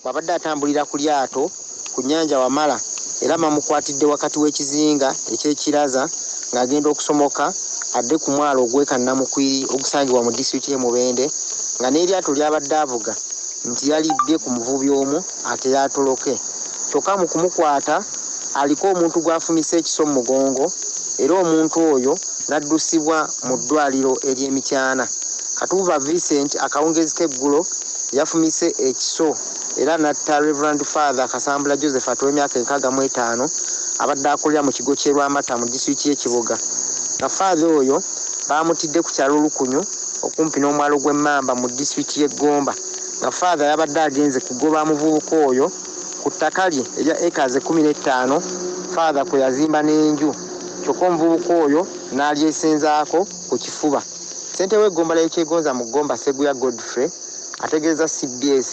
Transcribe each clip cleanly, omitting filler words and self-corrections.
Bw'abadde atambulira ku lyato ku nnyanja Wamala era bamukwatidde wakati w'ekizinga eky'e Kiraza ng'agenda okusomoka adde ku mwalo ogw'e Kannamukwiri ogusangibwa mu disitulikiti y'e Mubende nga n'eryato ly'abadde avuga nti yalibbye ku muvubi omu atere atoloke. Kyokka mu kumukwata aliko omuntu gw'afumise ekiso mu mugongo era omuntu oyo n'addusibwa mu ddwaaliro ery'e Mityana. Katuuba Vincent akawungeezi k'eggulo yafumise ekiso era n'atta Rev. Father Kasambula Josephat ow'emyaka 65 abadde akolera mu kigo ky'e Lwamata mu disitulikiti y'e Kiboga nga Father oyo baamutidde ku kyalo Lukunyu okumpi n'omwalo gw'e Mmamba mu disitulikiti y'e Gomba nga Father yabadde agenze kugoba muvubuka oyo ku ttaka lye erya acres 15 Father kwe yazimba n'enju kyokka omuvubuka oyo n'alyesenzaako ku kifuba. Ssentebe w'eggombolola y'e Kyegonza mu Gomba Sseguya Godfrey ategeezza cbs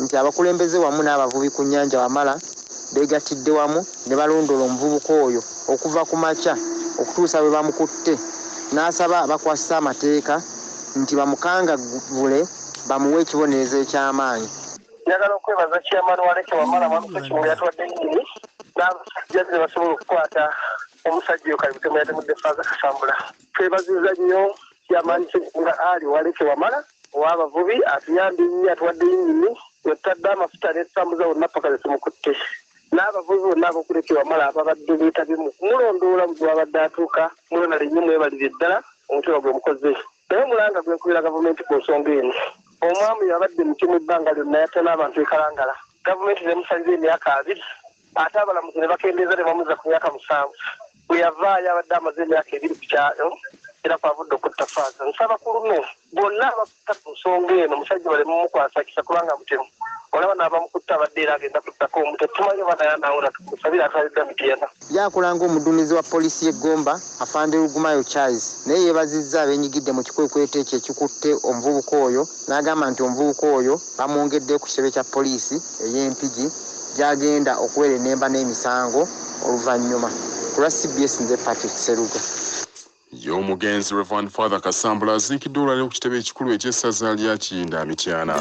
nti abakulembeze wamu n'abavubi ku nnyanja Wamala beegattidde wamu ne balondoola omuvubuka oyo okuva ku makya okutuusa bwe bamukutte n'asaba abakwasisa amateeka nti bamukangavvule bamuwe ekibonerezo eky'amaanyi. Njagala okwebaza chairman wa Leke Wamala Mwami Ssekimuli yatuwadde yingini n'abasajja ne basobola okukwata omusajja oyo Kalibutemu yatemudde Faaza Kasambula. Twebaziza nnyo chairman Ssekigunga Ali owa Leke Wamala ow'abavubi atuyambye nnyo atuwadde yingini wetutadde amafuta ne tutambuza wonna paka lwe tumukutte n'abavubi bonna ab'oku Lake Wamala ababadde beetabye mu kumulondoola buli lwabadde atuuka. Mwebale nnyo, mwebalire ddala omutima gwe mukoze. Naye omulanga gwe nkubira gavumenti ku nsonga eno, omwami abadde mutemu ebbanga lyonna, yatta n'abantu e Kalangala, gavumenti nemusalira emyaka 20, ate abalamuzi ne bakendeeza ne bamuzza ku myaka 7. Bwe yavaayo abadde amaze emyaka 2 ku kyalo era kwavudde okutta Faaza. Nsaba ku luno bonna abakutta ku nsonga eno, omusajja baleme mumukwasa kisa kubanga mutemu. Olaba n'abamukutta abadde era agenda kuttako omu, tetumanyi oba naye anaawona. Tumusabire atwaliddwa Mityana. Ye akola ng'omuduumizi wa poliisi y'e Gomba, Afande Rugumayo Charles naye yeebazizza abeenyigidde mu kikwekweto ekyo ekikutte omuvubuka oyo n'agamba nti omuvubuka oyo bamwongeddeyo ku kitebe kya poliisi ey'e Mpigi gy'agenda okuwerennemba n'emisango oluvannyuma. Ku lwa cbs nze Patrick Sserugo. Ye omugenzi Rev. Father Kasambula aziikiddwa olwaleero ku kitebe ekikulu eky'essaza lya Kiyinda Mityana.